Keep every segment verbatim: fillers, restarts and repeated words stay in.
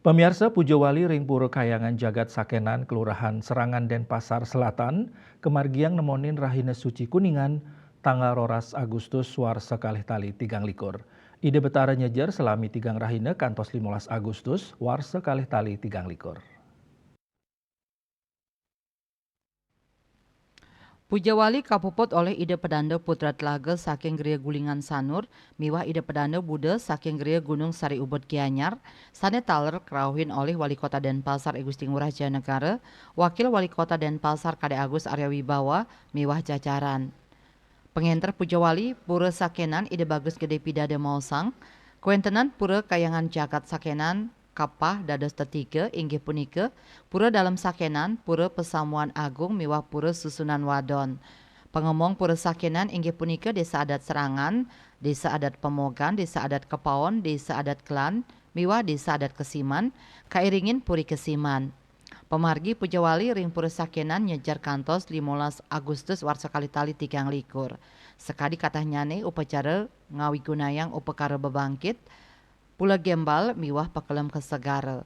Pamiarsa, puja wali ring Pura Kahyangan Jagat Sakenan, Kelurahan Serangan, Denpasar Selatan, kamargiang nemonin Rahina Suci Kuningan, tanggal roras Agustus, warsa kalih tali tigang likur. Ida Betara nyejer salami tigang rahina kantos limolas Agustus, warsa kalih tali tigang likur. Puja wali kapuput olih Ida Pedanda Putra Telaga saking Gria Gulingan Sanur miwah Ida Pedanda Buda saking Gria Gunung Sari Ubud Gianyar, sane taler karauhin olih Wali Kota Denpasar I Gusti Ngurah Jaya Negara, Wakil Wali Kota Denpasar Kade Agus Arya Wibawa miwah jajaran. Pangenter puja wali, Pura Sakenan Ida Bagus Gede Pidada maosang, kawentenan Pura Kahyangan Jagat Sakenan kapah dados tetiga, inggih punika Pura Dalem Sakenan, Pura Pasamuan Agung miwah Pura Susunan Wadon. Pangemong Pura Sakenan inggih punika Desa Adat Serangan, Desa Adat Pemogan, Desa Adat Kepaon, Desa Adat Kelan, miwah Desa Adat Kesiman, kairingin Puri Kesiman. Pamargi puja wali ring Pura Sakenan nyejer kantos limolas Agustus warsa kalih tali tigang likur. Sakadi katahnyane upacara ngawigunayang upakara bebangkit, pula gembal miwah pakelem ka segara.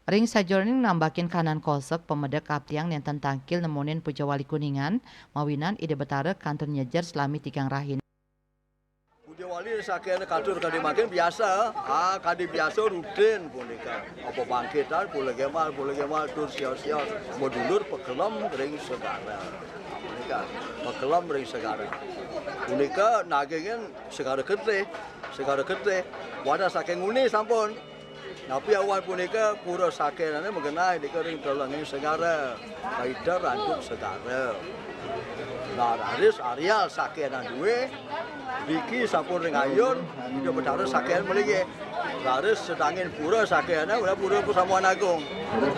Ring sajeroning nambakin kahanan kosek, pamedek kaptiang nenten tangkil nemonin puja wali Kuningan, mawinan Ida Betara kantun nyejer salami tigang rahina. Puja wali saking katur kadi mangkin biasa, ah, kadi biasa rutin punika. Apa bangkitan, pula gembal, pula gembal, tur sios-sios, madulur pakelem ring segara. Punika, pakelem ring segara. Punika nagingin Segara Ketih, Segara Ketih. Wantah saking nguni sampun. Napi awan punika Pura Sakenane magenah nika ring telenging segara, kaiter antuk segara. Nah, raris areal Sakenan duwe, niki sampun ring ayun, Ida Betara Sakenan malinggih. Raris sedangin Pura Sakenan, ula Pura Pasamuan Agung.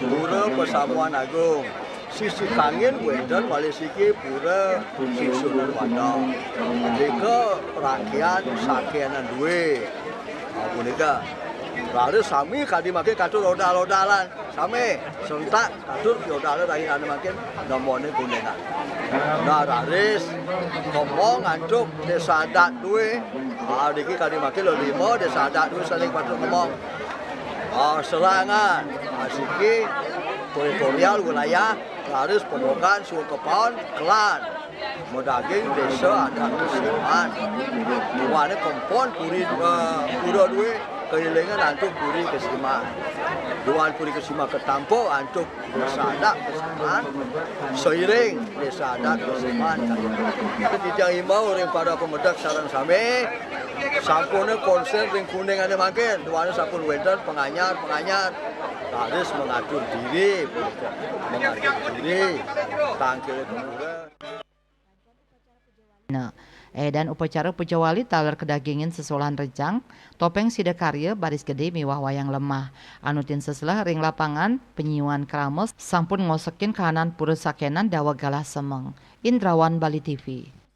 Pura Pasamuan Agung. Sisi kangin wenten malih siki Pura Susunan Wadon. Nika rakyat Sakenan duwe. Ah, punika. Raris sami kadi mangkin katur odal-odalan. Sami sentak katur piodalane rahina mangkin nemone Kuningan. Nah, raris kemong antuk desa adat duwe. Ah, niki kadi mangkin lelima desa adat duwe saling patut kemong. Ah, Serangan, ah, siki teritorial wilayah, raris Pemogan, Sungai Kepaon, Kelan. Madaging desa adat Kesiman. Duane kempon puri, eh, pura duwe kairingan antuk Puri Kesiman. Duan Puri Kesiman katampa antuk desa adat Kesiman. Seiring desa adat Kesiman. Titiang imbau ring para pamedek sareng sami, sampune konsen ring Kuningane mangkin. Duane sampun wenten panganyar-panganyar. Raris mengatur diri, mengatur diri. Tangkil ke pura. Nah, eh, dan upacara puja wali taler kadagingin sesolahan rejang, topeng sida karya, baris gede miwah wayang lemah. Anutin seselah ring lapangan, panyiuan krama sampun ngosekin kahanan Pura Sakenan daweg galah semeng. Indrawan, Bali T V.